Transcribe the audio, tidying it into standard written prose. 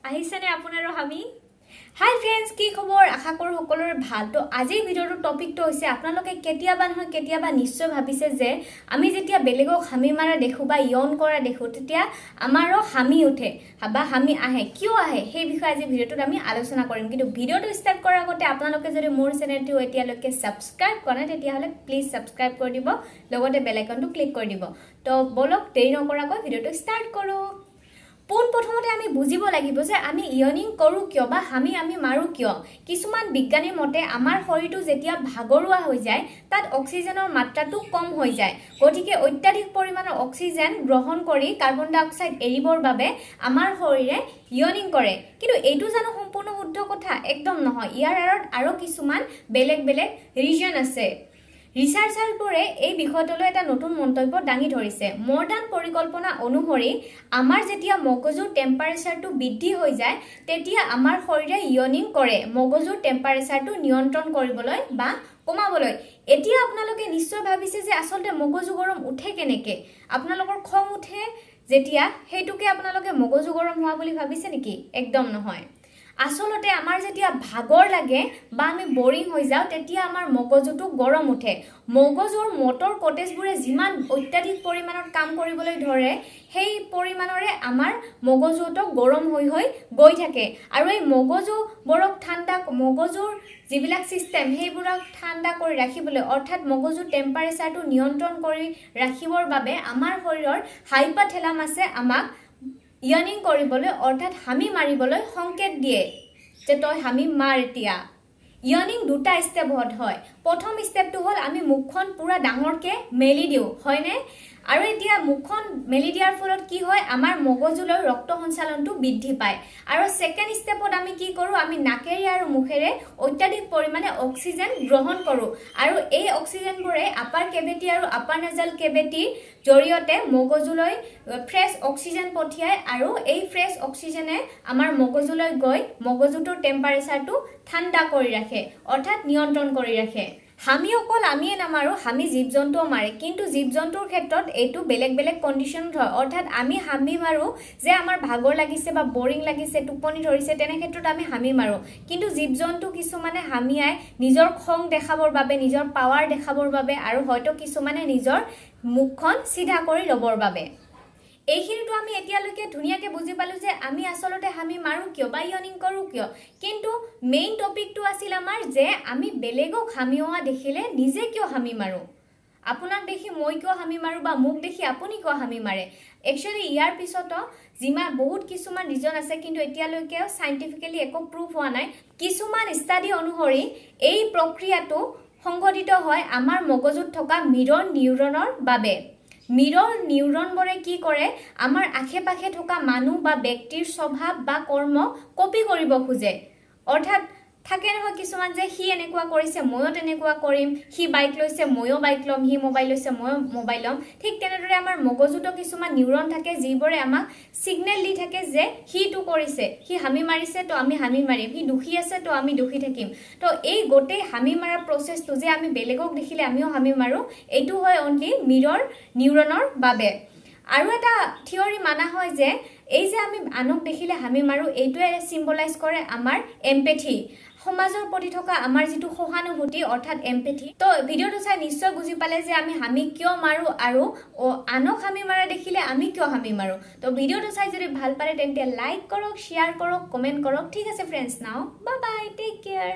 আহিছেনে আপোনাৰো হামি? হাই ফ্ৰেণ্ডছ, কি খবৰ? আশা কৰোঁ সকলোৰে ভাল। তো আজিৰ ভিডিঅ'টোৰ টপিকটো হৈছে, আপোনালোকে কেতিয়াবা নহয় কেতিয়াবা নিশ্চয় ভাবিছে যে আমি যেতিয়া বেলেগক হামি মাৰা দেখোঁ বা য়ন কৰা দেখোঁ, তেতিয়া আমাৰো হামি উঠে বা হামি আহে। কিয় আহে, সেই বিষয়ে আজি ভিডিঅ'টোত আমি আলোচনা কৰিম। কিন্তু ভিডিঅ'টো ষ্টাৰ্ট কৰাৰ আগতে আপোনালোকে যদি মোৰ চেনেলটো এতিয়ালৈকে ছাবস্ক্ৰাইব কৰা নাই, তেতিয়াহ'লে প্লিজ ছাবস্ক্ৰাইব কৰি দিব, লগতে বেল আইকনটো ক্লিক কৰি দিব। তো ব'লক, দেৰি নকৰাকৈ ভিডিঅ'টো ষ্টাৰ্ট কৰোঁ। পোনপ্ৰথমতে আমি বুজিব লাগিব যে আমি ইয়নিং কৰোঁ কিয় বা হামি আমি মাৰোঁ কিয়। কিছুমান বিজ্ঞানীৰ মতে আমাৰ শৰীৰটো যেতিয়া ভাগৰুৱা হৈ যায়, তাত অক্সিজেনৰ মাত্ৰাটো কম হৈ যায়। গতিকে অত্যাধিক পৰিমাণৰ অক্সিজেন গ্ৰহণ কৰি কাৰ্বন ডাই অক্সাইড এৰিবৰ বাবে আমাৰ শৰীৰে ইয়নিং কৰে। কিন্তু এইটো জানো সম্পূৰ্ণ শুদ্ধ কথা? একদম নহয়। ইয়াৰ আঁৰত আৰু কিছুমান বেলেগ বেলেগ ৰিজন আছে। ৰিচাৰ্চাৰবোৰে এই বিষয়টোলৈ এটা নতুন মন্তব্য দাঙি ধৰিছে। মডাৰ্ণ পৰিকল্পনা অনুসৰি আমাৰ যেতিয়া মগজুৰ টেম্পাৰেচাৰটো বৃদ্ধি হৈ যায়, তেতিয়া আমাৰ শৰীৰে ইয়নিং কৰে মগজুৰ টেম্পাৰেচাৰটো নিয়ন্ত্ৰণ কৰিবলৈ বা কমাবলৈ। এতিয়া আপোনালোকে নিশ্চয় ভাবিছে যে আচলতে মগজু গৰম উঠে কেনেকে? আপোনালোকৰ খং উঠে যেতিয়া, সেইটোকে আপোনালোকে মগজু গৰম হোৱা বুলি ভাবিছে নেকি? একদম নহয়। আচলতে আমাৰ যেতিয়া ভাগৰ লাগে বা আমি বৰিং হৈ যাওঁ, তেতিয়া আমাৰ মগজুটো গৰম উঠে। মগজুৰ মটৰ কৰ্টেক্সবোৰে যিমান অত্যাধিক পৰিমাণত কাম কৰিবলৈ ধৰে, সেই পৰিমাণৰে আমাৰ মগজুটো গৰম হৈ হৈ গৈ থাকে। আৰু এই মগজুবোৰক ঠাণ্ডা, মগজুৰ যিবিলাক ছিষ্টেম, সেইবোৰক ঠাণ্ডা কৰি ৰাখিবলৈ, অৰ্থাৎ মগজুৰ টেম্পাৰেচাৰটো নিয়ন্ত্ৰণ কৰি ৰাখিবৰ বাবে আমাৰ শৰীৰৰ হাইপাথেলামাছে আমাক ইয়নিং কৰিবলৈ, অৰ্থাৎ হামি মাৰিবলৈ সংকেত দিয়ে যে তই হামি মাৰ। এতিয়া ইয়নিং দুটা ষ্টেপত হয়। প্ৰথম ষ্টেপটো হ'ল আমি মুখখন পূৰা ডাঙৰকৈ মেলি দিওঁ, হয়নে? আৰু এতিয়া মুখখন মেলি দিয়াৰ ফলত কি হয়? আমাৰ মগজুলৈ ৰক্ত সঞ্চালনটো বৃদ্ধি পায়। আৰু ছেকেণ্ড ষ্টেপত আমি কি কৰোঁ? আমি নাকেৰে আৰু মুখেৰে অত্যাধিক পৰিমাণে অক্সিজেন গ্ৰহণ কৰোঁ আৰু এই অক্সিজেনবোৰে আপাৰ কেভিটি আৰু আপাৰ নেজাল কেভিটিৰ জৰিয়তে মগজুলৈ ফ্ৰেছ অক্সিজেন পঠিয়ায় আৰু এই ফ্ৰেছ অক্সিজেনে আমাৰ মগজুলৈ গৈ মগজুটোৰ টেম্পাৰেচাৰটো ঠাণ্ডা কৰি ৰাখে, অৰ্থাৎ নিয়ন্ত্ৰণ কৰি ৰাখে। হামি অকল আমিয়ে নামাৰোঁ, হামি জীৱ জন্তুও মাৰে। কিন্তু জীৱ জন্তুৰ ক্ষেত্ৰত এইটো বেলেগ বেলেগ কণ্ডিশ্যনত হয়। অৰ্থাৎ আমি হামি মাৰোঁ যে আমাৰ ভাগৰ লাগিছে বা বৰিং লাগিছে, টোপনি ধৰিছে, তেনে ক্ষেত্ৰত আমি হামি মাৰোঁ। কিন্তু জীৱ জন্তু কিছুমানে হামিয়াই নিজৰ খং দেখাবৰ বাবে, নিজৰ পাৱাৰ দেখাবৰ বাবে আৰু হয়তো কিছুমানে নিজৰ মুখখন চিধা কৰি ল'বৰ বাবে। এইখিনিতো আমি এতিয়ালৈকে ধুনীয়াকৈ বুজি পালোঁ যে আমি আচলতে হামি মাৰোঁ কিয় বা ইয়নিং কৰোঁ কিয়। কিন্তু মেইন টপিকটো আছিল আমাৰ যে আমি বেলেগক হামিওৱা দেখিলে নিজে কিয় হামি মাৰোঁ। আপোনাক দেখি মই কিয় হামি মাৰোঁ বা মোক দেখি আপুনি কিয় হামি মাৰে? একচুৱেলি ইয়াৰ পিছতো যিমান বহুত কিছুমান ৰিজন আছে, কিন্তু এতিয়ালৈকেও চাইণ্টিফিকেলি একো প্ৰুফ হোৱা নাই। কিছুমান ষ্টাডি অনুসৰি এই প্ৰক্ৰিয়াটো সংঘটিত হয় আমাৰ মগজুত থকা মিৰৰ নিউৰনৰ বাবে। মিৰৰ নিউৰনবোৰে কি কৰে? আমাৰ আশে পাশে থকা মানুহ বা ব্যক্তিৰ স্বভাৱ বা কৰ্ম কপি কৰিব খোজে। অৰ্থাৎ থাকে নহয় কিছুমান যে সি এনেকুৱা কৰিছে, ময়ো তেনেকুৱা কৰিম, সি বাইক লৈছে, ময়ো বাইক ল'ম, সি মোবাইল লৈছে, ময়ো মোবাইল ল'ম। ঠিক তেনেদৰে আমাৰ মগজুতো কিছুমান নিউৰন থাকে, যিবোৰে আমাক ছিগনেল দি থাকে যে সিটো কৰিছে, সি হামি মাৰিছে তো আমি হামি মাৰিম, সি দুখী আছে তো আমি দুখী থাকিম। তো এই গোটেই হামি মাৰা প্ৰচেছটো যে আমি বেলেগক দেখিলে আমিও হামি মাৰোঁ, এইটো হয় অনলি মিৰৰ নিউৰনৰ বাবে। আৰু এটা থিয়ৰী মানা হয় যে এই যে আমি আনক দেখিলে হামি মাৰোঁ, এইটোৱে চিম্বলাইজ কৰে আমাৰ এম্পেথি, সমাজৰ প্ৰতি থকা আমাৰ যিটো সহানুভূতি, অৰ্থাৎ এম্পেথি। তো ভিডিঅ'টো চাই নিশ্চয় বুজি পালে যে আমি হামি কিয় মাৰোঁ আৰু আনক হামি মাৰা দেখিলে আমি কিয় হামি মাৰোঁ। তো ভিডিঅ'টো চাই যদি ভাল পালে, তেন্তে লাইক কৰক, শ্বেয়াৰ কৰক, কমেণ্ট কৰক। ঠিক আছে friends, now bye bye, take care.